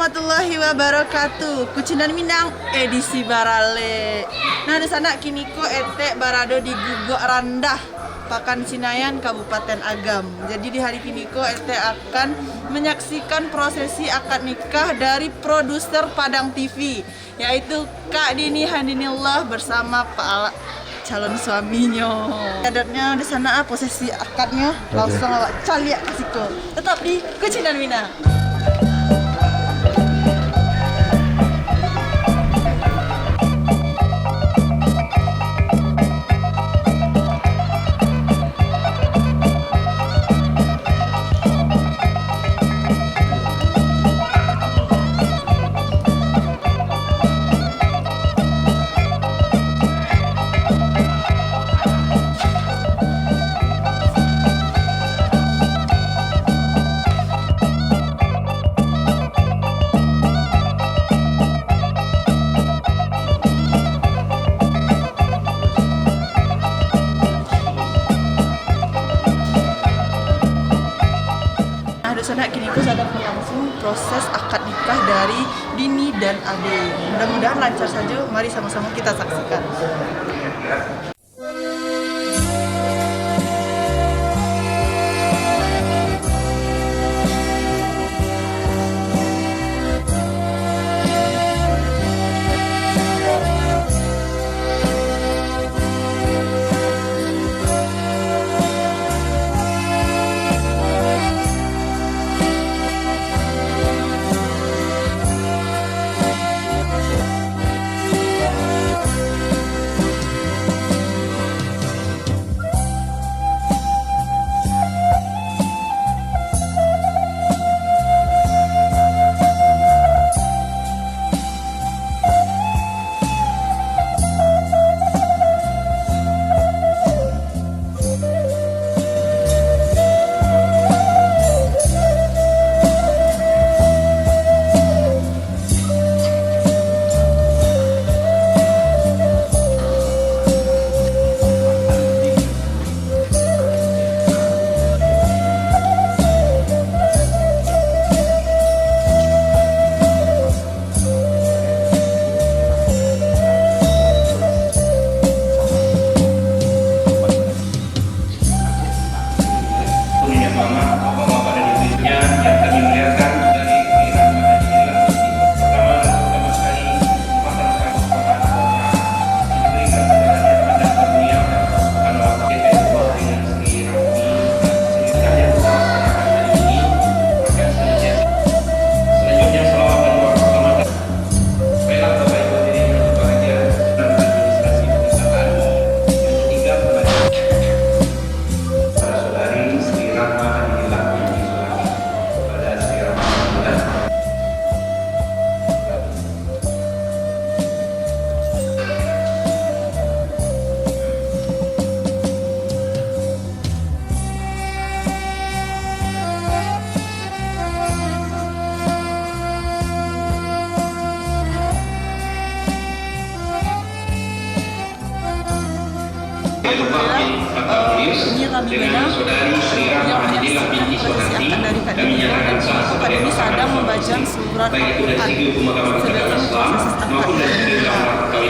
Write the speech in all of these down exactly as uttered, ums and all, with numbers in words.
Warahmatullahi wabarakatuh. Kucinan Minang edisi baralek. Nah, dunsanak, kiniko etek barado di Guguak Randah, Pakan Sinayan, Kabupaten Agam. Jadi, di hari kiniko etek akan menyaksikan prosesi akad nikah dari produser Padang T V, yaitu Kak Dini Handinillah bersama Pak Ala, calon suaminyo. Adatnyo di sana, ah, prosesi akadnyo. Oke. Langsung awak caliak ka siko. Tetap di Kucinan Minang. Nah, dunsanak, kiniko sadang berlangsung proses akad nikah dari Dini dan Ade. Mudah-mudahan lancar saja. Mari sama-sama kita saksikan. Selanjutnya, salawat dan doa keselamatan. Baiklah, Bapak Ibu hadirin yang berbahagia, dan administrasi pernikahan yang ketiga kepada para saudari Sri Rahma Adinillah binti Sulami, kepada Sri Rahma Adinillah. Alhamdulillah, ini rami bana. Yang menyaksikan prosesi akad dari Kak Dini, Kak Dini sadang membaca surat Al-Quran. Sedangkan prosesi akad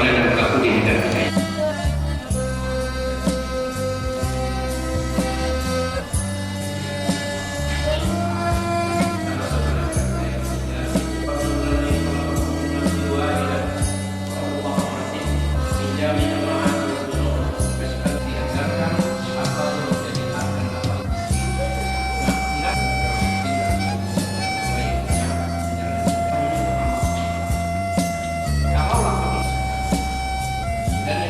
dari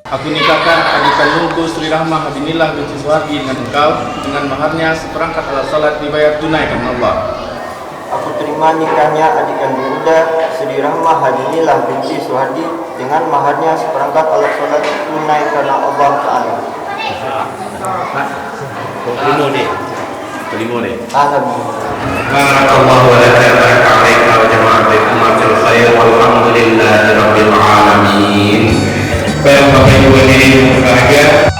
Aku nikahkan adik kandungku Sri Rahmah Hadinillah binti Suhardi dengan engkau, dengan maharnya seperangkat alat salat dibayar tunai karena Allah. Aku terima nikahnya adik kandung Uda, Sri Rahmah Hadinillah binti Suhardi, dengan maharnya seperangkat alat salat tunai karena Allah Ta'ala. Terima deh. Terima deh. Alhamdulillah. Barakallahu laka wa baraka alaika wa jama'a bainakumaa fil khair walhamdulillahi rabbil alamin. Baik, Bapak Ibu hadirin yang berbahagia.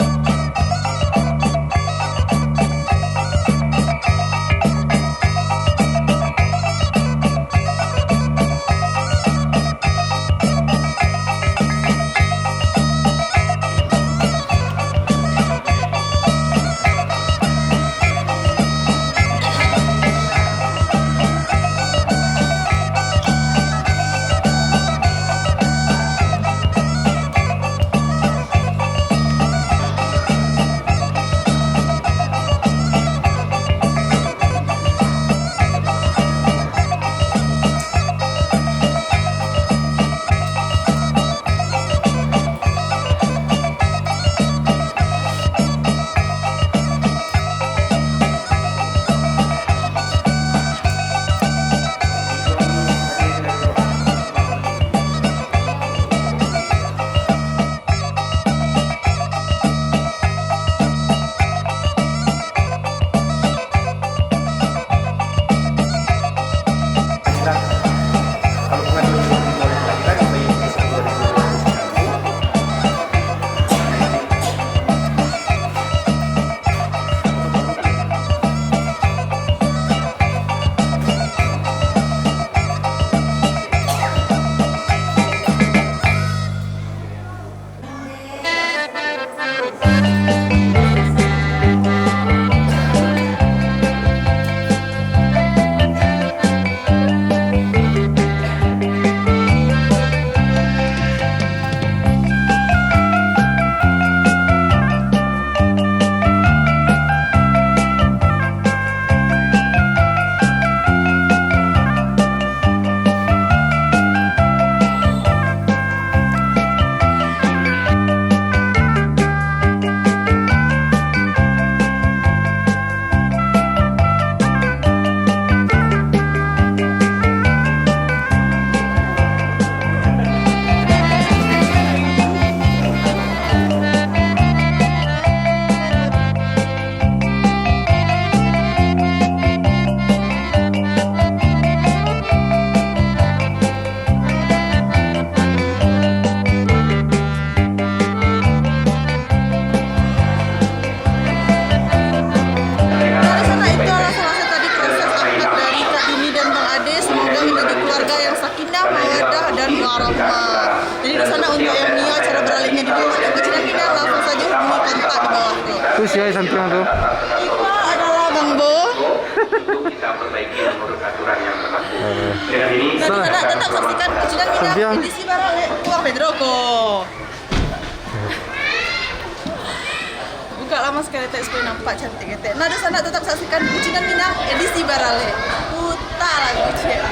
Dari sana, itu adalah salah satu tadi proses akad dari Kak Dini dan Bang Ade. Semoga menjadi keluarga yang sakinah, mawaddah, dan warahmah. Jadi, di sana untuk yang nio acara beralihnya di bawah, dan kecil dan minang langsung saja hubungi kontak di bawah tu. Tu sia di samping tu? Itu adalah Bang Bo. Kita perbaiki menurut aturan yang berlaku. Dengan ini, dan di sana tetap saksikan kecil dan minang edisi baralek. Keluar Pedro ko. Buka lama sekali, Tek, supaya nampak cantik, Tek. Nah, di sana tetap saksikan Bucinan Minang edisi baralek. Putar lagu ciek.